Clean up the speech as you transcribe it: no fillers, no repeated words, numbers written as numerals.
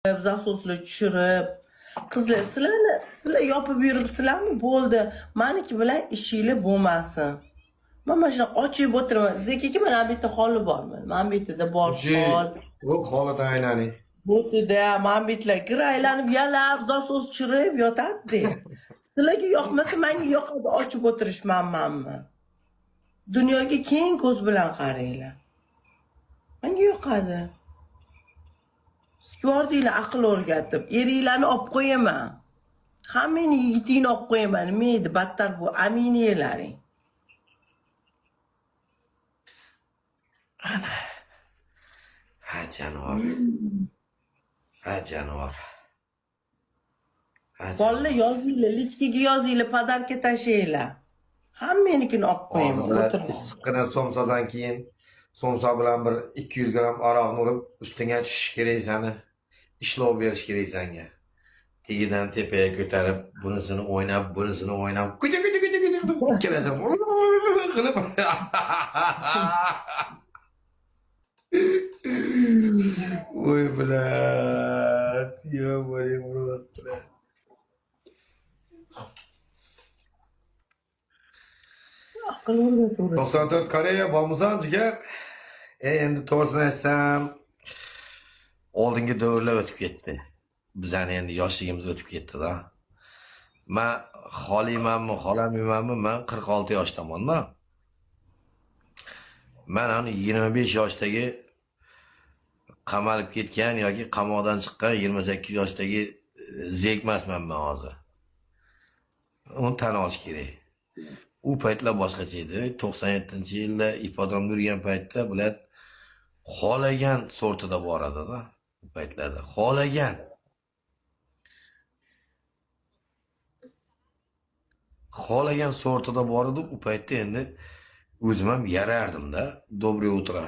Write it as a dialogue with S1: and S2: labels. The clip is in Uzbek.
S1: Zasoslar tushirib. Qizlar, sizlarni, sizlar yopib yuribsizlarmi? Bo'ldi. Maniki bilan ishinglar bo'lmasin. Man mana shunaqa ochib o'tiraman. Zekiki, mana bu yerda xoli bormi? Mana bu yerda bor xol.
S2: Bu holat aynani.
S1: Bu yerda mana bu yerlar kir aylanib yalab, zasos tushirib yotadi. Sizlarga yoqmasa, menga yoqadi ochib o'tirish manmanmi? Dunyoga keng ko'z bilan qaranglar. Menga yoqadi. Sikvordinglar aql o'rgatib, eringlarni olib qo'yaman. Hammangni yigitingni olib qo'yaman. Nima edi battar bu aminiyalaring.
S2: Ha jonivor. Ha jonivor. Ha.
S1: Bolalar, yozinglar, lichkaga yozinglar, podarka tashlanglar. Hammanikini olib qo'yaman.
S2: Bular
S1: O'tirma.
S2: Issiqqina somsadan keyin somsa bilan bir 200 gramm aroqni urib ustingga tushish kerak sani. Ishlov berish kerak sanga. Tegidan tepaga ko'tarib, bunisini o'ynab, bunisini o'ynab, kucha kucha kucha kucha ikkalasi qilib. Voy блядь, ёбаный в рот, блядь.
S1: Aql o'rgataveradi.
S2: 94 Koreya bormisan, jigar? Endi to'g'risini aytsam, oldingi davrlar o'tib ketdi. Bizani endi yoshligimiz o'tib ketdi-da. Man xolaymanmi, xolamaymanmi, man 46 yoshdaman-da. Man ani 25 yoshdagi qamalib ketgan yoki qamoqdan chiqqan 28 yoshdagi zek emasman man hozir. Uni tan olish kerak. U paytlar boshqacha edi. 97-yilda ipodromda yurgan paytda bular xohlagan sortida boradi-da u paytlarda. Xohlagan. Xohlagan sortida bor edi. U paytda endi o'zim ham yarardim-da. Доброе утро.